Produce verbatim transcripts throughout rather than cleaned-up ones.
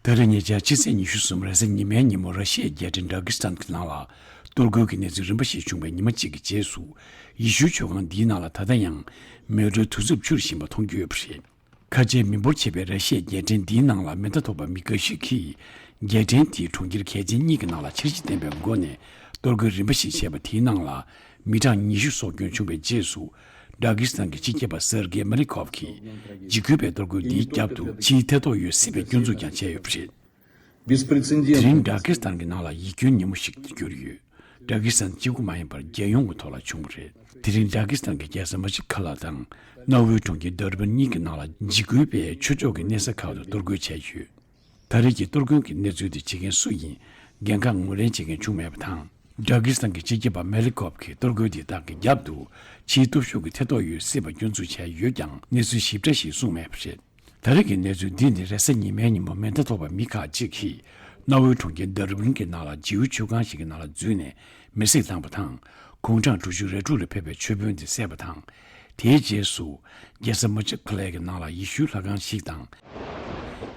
ད་རེས་ཉེ་ཆར་ཕྱི་ཚེས་ཉི་ཤུ་གསུམ་རེས་གཟའ་ཉི་མའི་ཉིན་མོ་ར་ཤི་ཡའི་རྒྱལ་ཕྲན་ཌ་ཀི་སི་ཐན་གྱི་ནང་ལ་གཏོར་རྒོལ་གྱི་གནས་ཚུལ་རིམ་པ་ཞིག་བྱུང་བའི་ཉི་མ་གཅིག་གི་རྗེས་སུ། ཡེ་ཤུའི་ཆོས་ཁང་འདིའི་ནང་ལ་ད་ལྟ་ཡང་མེ་སྒྲོན་དུས་ཚོད་འཕྱུར་བཞིན་པ་མཐོང་རྒྱུ་ཡོད་པ་རེད། ཁ་ཆེའི་མི་འབོར་ཆེ་བའི་ར་ཤི་ཡའི་རྒྱལ་ཕྲན་འདིའི་ནང་ལ་མེ་མདའ་ཐོགས་པ་མི་འགའ་ཞིག་གིས་རྒྱལ་ཕྲན་དེའི་གྲོང་ཁྱེར་གལ་ཆེན་གཉིས་ཀྱི་ནང་ལ་འཆར་གཞི་ལྡན་པའི་སྒོ་ནས་གཏོར་རྒོལ་རིམ་པ་ཞིག་བྱས་པ་དེའི་ནང་ལ་མི་གྲངས་ཉི་ཤུ་སྲོག་སྐྱོན་བྱུང་བའི་རྗེས་སུ། ཌ་ཀི་སི་ཐན་གྱི་སྤྱི་ཁྱབ་པ་སེར་གེ་མ་ལི་ཁོབ་ཀྱིས་འཇིགས་སྐུལ་བའི་གཏོར་རྒོལ་འདིའི་རྒྱབ་ཏུ་ཕྱིའི་ཐེ་གཏོགས་ཡོད་སྲིད་པའི་སྐྱོན་འཛུགས་ཀྱང་བྱས་ཡོད་པ་རེད། དེ་རིང་ཌ་ཀི་སི་ཐན་གྱི་ནང་ལ་ཡིད་སྐྱོའི་ཉིན་མོ་ཞིག་ཏུ་གྱུར་ཡོད། ཌ་ཀི་སི་ཐན་གཅིག་པུ་མ་ཡིན་པར་རྒྱལ་ཡོངས་ཀྱི་ཐོག་ལ་བྱུང་བ་རེད། དེ་རིང་ཌ་ཀི་སི་ཐན་གྱི་རྒྱལ་ས་མ་ཆི་ཁ་ལ་དང་གནའ་བོའི་གྲོང་ཁྱེར་དར་བན་གཉིས་ཀྱི་ནང་ལ་འཇིགས་སྐུལ་བས་ཆོས་ཕྱོགས་ཀྱི་གནས་ས་ཁག་ཏུ་གཏོར་རྒོལ་བྱས་ཡོད། ད་རེས་ཀྱི་གཏོར་རྒོལ་གྱི་གནས་ཚུལ་དེ་བྱེད་མཁན་སུ་ཡིན་འགན་ཁག་ངོས་ལེན་བྱེད་མཁན་བྱུང་མེད་པ་དང་། ཌ་ཀི་སི་ཐན་གྱི་སྤྱི་ཁྱབ་པ་མེ་ལི་ཁོབ་ཀྱིས་གཏོར་རྒོལ་དེ་དག་གི་རྒྱབ་ཏུ་ཕྱིའི་སྟོབས་ཤུགས་ཀྱི་ཐེ་གཏོགས་ཡོད་སྲིད་པ་སྐྱོན་འཛུགས་བྱས་ཡོད་ཀྱང་གནས་ཚུལ་ཞིབ་ཕྲ་ཞིག་གསུངས་མེད་པ་རེད། ད་རེས་ཀྱི་གནས་ཚུལ་འདི་ནི་རེས་གཟའ་ཉི་མའི་ཉིན་མོ་མེ་མདའ་ཐོགས་པ་མི་ཁག་ཅིག་གིས་གནའ་བོའི་གྲོང་ཁྱེར་འདར་བིན་གྱི་ནང་ལ་ཇིའུ་ཆོས་ཁང་ཞིག་གི་ནང་ལ་འཛུལ་ནས་མེ་བསྲེགས་བཏང་བ་དང་། དགུང་གྲངས་དྲུག་ཅུ་རེ་དྲུག་ལ་ཕེབས་པའི་ཆོས་དཔོན་དེ་བསད་པ་དང་། དེའི་རྗེས་སུ་རྒྱལ་ས་མ་ཆི་ཁ་ལའི་གི་ནང་ལ་ཡེ་ཤུའི་ལྷ་ཁང་ཞིག་དང་།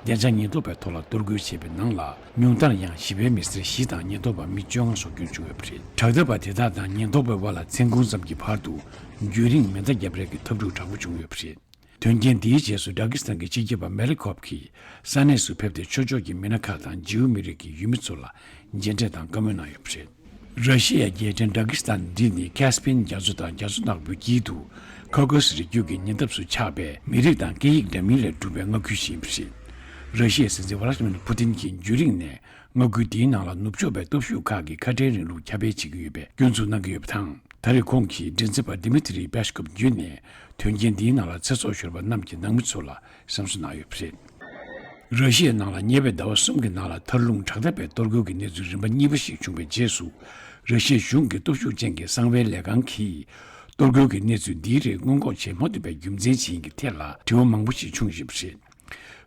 བདེ་འཇགས་ཉེན་རྟོག་པའི་ཐོག་ལ་གཏོར་རྒོལ་བྱས་པའི་ནང་ལ་ཉུང་མཐར་ཡང་ཞི་བའི་མི་སེར་བཞི་དང་ཉེན་རྟོག་པ་མི་བཅོ་ལྔ་སྲོག་སྐྱོན་བྱུང་ཡོད་པ་རེད། དྲག་འཐབ་པ་དེ་དག་དང་ཉེན་རྟོག་པའི་དབར་ལ་མཚན་གུང་ཙམ་གྱི་བར་དུ་རྒྱུན་རིང་མེ་མདའ་རྒྱབ་རེས་ཀྱི་འཐབ་འཁྲུག་དྲག་པོ་བྱུང་ཡོད་པ་རེད། དོན་རྐྱེན་འདིའི་རྗེས་སུ་ཌ་ཀི་སི་ཐན་གྱི་སྤྱི་ཁྱབ་པ་མེ་ལི་ཁོབ་ཀྱིས་ས་གནས་སུ་ཕེབས་ཏེ་ཆོས་ཕྱོགས་ཀྱི་མི་སྣ་ཁག་དང་ཇིའུ་མི་རིགས་ཀྱི་ཡུལ་མི་ཚོ་ལ་མཇལ་འཕྲད་དང་བཀའ་མོལ་གནང་ཡོད་པ་རེད། ར་ཤི་ཡའི་རྒྱལ་ཕྲན་ཌ་ཀི་སི་ཐན་འདི་ནི་ཁེ་སི་པན་རྒྱ་མཚོ་དང་རྒྱ་མཚོ་ནག་པོའི་དཀྱིལ་དུ་ཁོ་ཀ་སི་རི་རྒྱུད་ཀྱི་ཉེ་འདབས་སུ་ཆགས་པའི་མི་རིགས་དང་སྐད་ཡིག་འདྲ་མིན་ལས་གྲུབ་པའི་མངའ་ཁུལ་ཞིག་ཡིན་པ་རེད། ར་ཤི་ཡའི་སྲིད་འཛིན་ཝ་ལ་ཏི་མིར་ཕུ་ཏིན་གྱིས་རྒྱུན་རིང་ནས་མངའ་ཁུལ་དེའི་ནང་ལ་ནུབ་ཕྱོགས་པའི་སྟོབས་ཤུགས་ཁག་གིས་ཁ་བྲལ་རིང་ལུགས་ཁྱབ་སྤེལ་བྱེད་ཀྱི་ཡོད་པའི་སྐྱོན་འཛུགས་གནང་གི་ཡོད་པ་དང་། ད་རེས་ཁོང་གིས་མགྲིན་ཚབ་པ་ཌི་མི་ཏི་རི་པེ་ཤ་ཀོབ་བརྒྱུད་ནས་དོན་རྐྱེན་འདིའི་ནང་ལ་ཚེ་སྲོག་ཤོར་བ་རྣམས་ཀྱི་ནང་མི་ཚོ་ལ་བསམ་ཚུལ་གནང་ཡོད་པ་རེད། ར་ཤི་ཡའི་ནང་ལ་ཉེ་བའི་ཟླ་བ་གསུམ་གྱི་ནང་ལ་མཐར་ལྷུང་དྲག་འཐབ་པའི་གཏོར་རྒོལ་གྱི་གནས་ཚུལ་རིམ་པ་གཉིས་པ་ཞིག་བྱུང་བའི་རྗེས་སུ། ར་ཤི་ཡའི་གཞུང་གི་སྟོབས་ཤུགས་ཅན་གྱི་གསང་བའི་ལས་ཁང་གིས་གཏོར་རྒོལ་གྱི་གནས་ཚུལ་འདིའི་རིགས་སྔོན་འགོག་བྱེད་མ་ཐུབ་པའི་རྒྱུ་མཚན་ཅིག་ཡིན་གྱི་ཐད་ལ་དྲི་བ་མང་པོ་ཞིག་བྱུང་བཞིན་པ་རེད།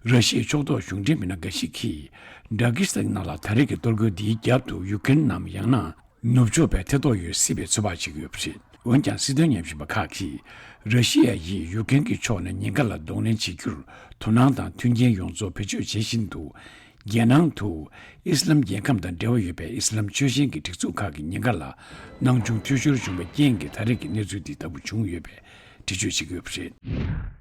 ར་ཤི་ཡའི་ཕྱོགས་གཏོགས་གཞུང་འབྲེལ་མི་སྣ་འགའ་ཞིག་གིས་ཌ་ཀི་སི་ཐན་ནང་ལ་ད་རེས་ཀྱི་གཏོར་རྒོལ་འདིའི་རྒྱབ་ཏུ་ཡུ་ཀེ་རེན་ནམ་ཡང་ན་ནུབ་ཕྱོགས་པའི་ཐེ་གཏོགས་ཡོད་སྲིད་པའི་ཚོད་དཔག་བྱེད་ཀྱི་ཡོད་པ་རེད། འོན་ཀྱང་སྲིད་དོན་ཉམས་ཞིབ་པ་ཁག་གིས་ར་ཤི་ཡ་ཡིས་ཡུ་ཀེ་རེན་གྱི་ཕྱོགས་ནས་ཉེན་ཁ་ལ་གདོང་ལེན་བྱེད་རྒྱུར་དོ་སྣང་དང་མཐུན་རྐྱེན་ཡོངས་རྫོགས་བེད་སྤྱོད་བྱེད་བཞིན་དུ། རྒྱལ་ནང་དུ་ཨི་སི་ལམ་རྒྱལ་ཁམས་དང་འབྲེལ་བ་ཡོད་པའི་ཨི་སི་ལམ་ཆོས་ཞེན་གྱི་སྒྲིག་འཛུགས་ཁག་གི་ཉེན་ཁ་ལ་སྣང་ཆུང་འཐུས་ཤོར་བྱུང་བའི་རྐྱེན་གྱིས་ད་རེས་ཀྱི་གནས་ཚུལ་འདི་ལྟ་བུ་བྱུང་ཡོད་པའི་འགྲེལ་བརྗོད་བྱེད་ཀྱི་ཡོད་པ་རེད།